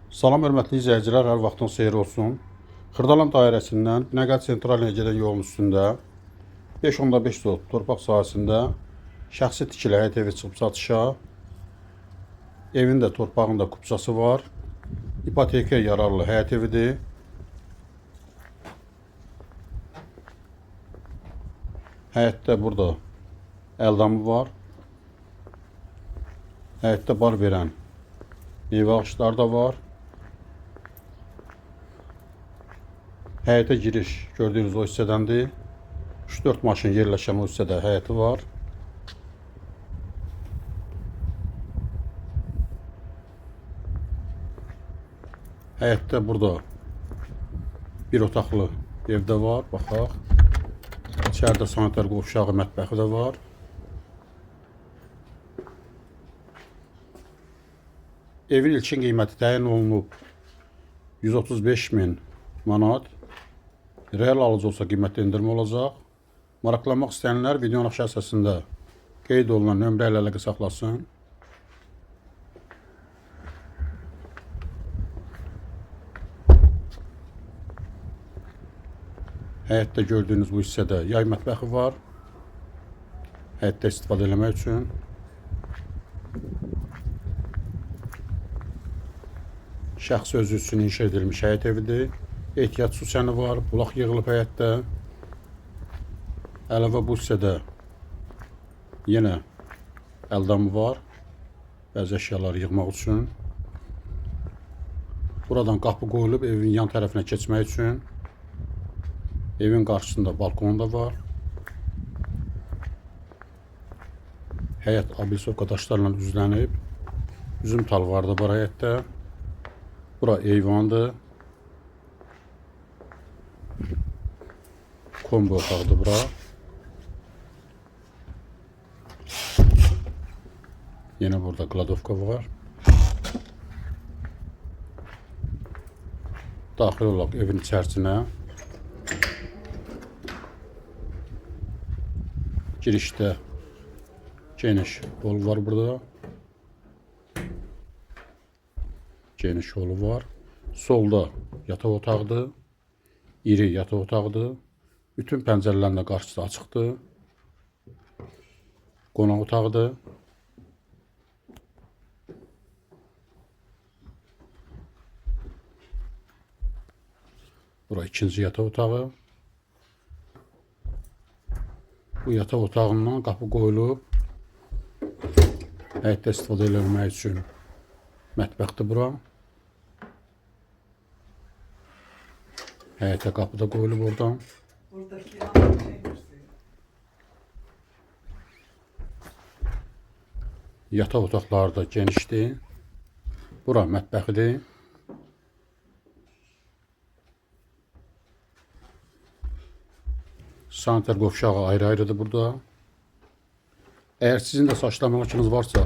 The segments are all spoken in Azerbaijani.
Salam hörmətli izləyicilər, hər vaxtın xeyir olsun. Xırdalan dairəsindən Binəqədi Sentralinə gedən yolun üstündə 5.5 sot torpaq sahəsində şəxsi tikili həyət evi çıxıb satışa. Evin də torpağın da kupçası var. İpotekaya yararlı həyət evidir. Həyətdə burada əldamı var. Həyətdə bar verən meyvə ağacları da var. Həyətə giriş gördüyünüz o hissədəndir. 3-4 maşın yerləşən o hissədə həyəti var. Həyətdə burada bir otaqlı ev də var. Baxaq. İçəridə sanitar qovşağı, mətbəxi də var. Evin ilkin qiyməti təyin olunub 135 min manat. Real alıcı olsa qiymətdə endirmə olacaq. Maraqlanmaq istəyənlər videonun aşağı hissəsində qeyd olunan nömrə ilə əlaqə saxlasın. Həyətdə gördüyünüz bu hissədə yay mətbəxi var. Həyətdə istifadə eləmək üçün. Şəxsi özü üçün inşa edilmiş həyət evidir. Ehtiyat su çəni var, bulaq yığılıb həyətdə. Əlavə bu hissədə yenə əldamı var. Bəzi əşyaları yığmaq üçün. Buradan qapı qoyulub evin yan tərəfinə keçmək üçün. Evin qarşısında balkon da var. Həyət abisovka daşlarla düzlənib. Üzüm talvarı da var həyətdə. Bura eyvandır. Kombi otağıdır bura. Yenə burada kladovka var. Daxil olaq evin içərisinə. Girişdə geniş hol var burada. Geniş holu var. Solda yataq otağıdır. İri yataq otağıdır. Bütün pəncərələrin də qarşısı açıqdır. Qonaq otağıdır. Bura ikinci yataq otağı. Bu yataq otağından qapı qoyulub. Həyətdə istifadə eləmək üçün mətbəxdir bura. Həyətə qapı da qoyulub oradan. Buradaki şey gösteriyor. Yataq otaqları da genişdir. Bura mətbəxidir. Sanitar qovşağı ayrı-ayrıdır burada. Əgər sizin də satışla əmlakınız varsa,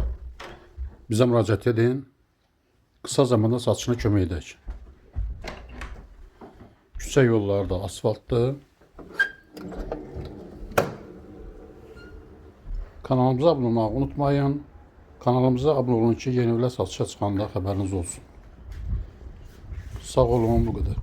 bizə müraciət edin. Qısa zamanda satışına kömək edək. Küçə yolları da asfaltdır. Kanalımıza abunə olmağı unutmayın. Kanalımıza abunə olun ki, yeni evlər satışa çıxanda xəbəriniz olsun. Sağ olun, bu qədər.